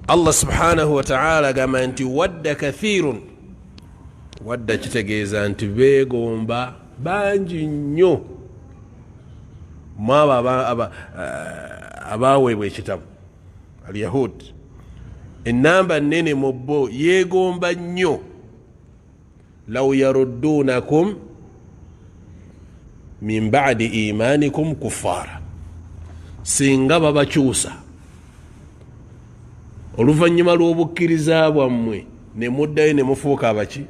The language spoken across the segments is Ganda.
Allah subhanahu wataala agamba nti wadda kathirun, wadda kitegeeza nti beegomba bangi nnyo mwabo abaweebwa ekitabo alyahud, enamba nnene mu bo yeegomba nnyo law yaruddunakum min badi imanikum kuffara, singa babakyusa oluvannyuma lw'obukkiriza bwammwe ne muddayo ne mufuuka abaki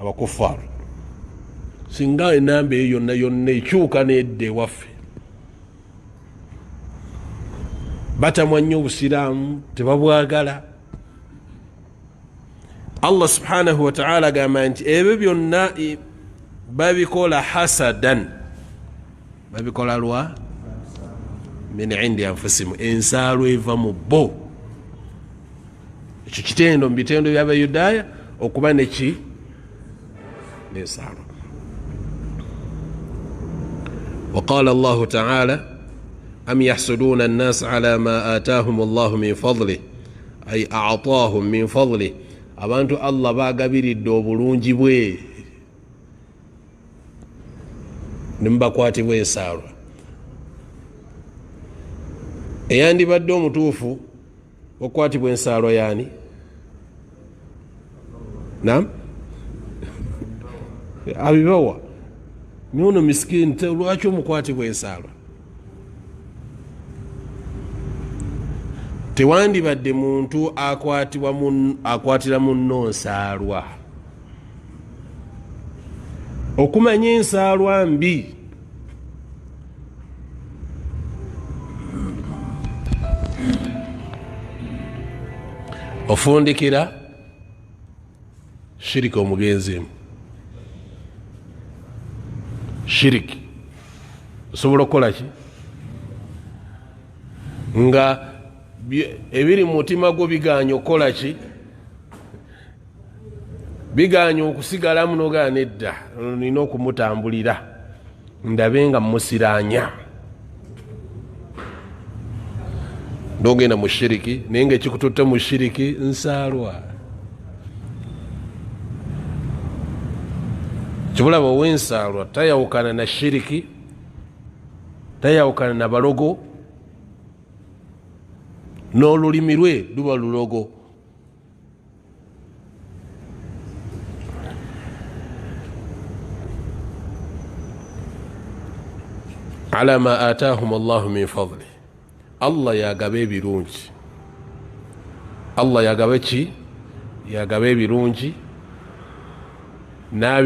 abakuffaaru. Singa enamba eyo yonna yonna ekyuka nedda ewaffe, batamwa nnyo obusiraamu, tebabwagala. Allah subhanahu wataala agamba nti ebyo byonna babikola hasadan, babikola lwa min indi anfusimu, ensaalwa eva mu bo. Ekyo kitendo mu bitendo by'Abayudaaya okuba neki n'ensaalwa. Waqala Allahu taala am yahsuduuna annasa ala ma ataahum Allahu min fadlih ay ataahum min fadlih, abantu Allah bagabiridde obulungi bwe nemubakwatibwa ensaalwa. Eyandibadde omutuufu okukwatibwa ensaalwa yaani? Nam abibawa nuno misikini, lwaki omukwatibwa ensaalwa? Tewandibadde muntu akwatira munno nsaalwa. Okumanya ensaalwa mbi, ofundikira shiriki omugenzimu shiriki osobola okukola ki nga ebiri mu mutima gwo biganya okukola ki, biganya okusigalamu, nogaa nedda, nina okumutambulira ndabe nga musiranya, nogenda mu shiriki, naye nga ekikututte mu shiriki nsaalwa. Kibulaba owensaalwa tayawukana na shiriki, tayawukana na balogo, n'olulimi lwe luba lulogo. Ala ma atahum Allahu min fadli, Allah yagaba ebirungi. Allah yagaba ki? Yagaba ebirungi.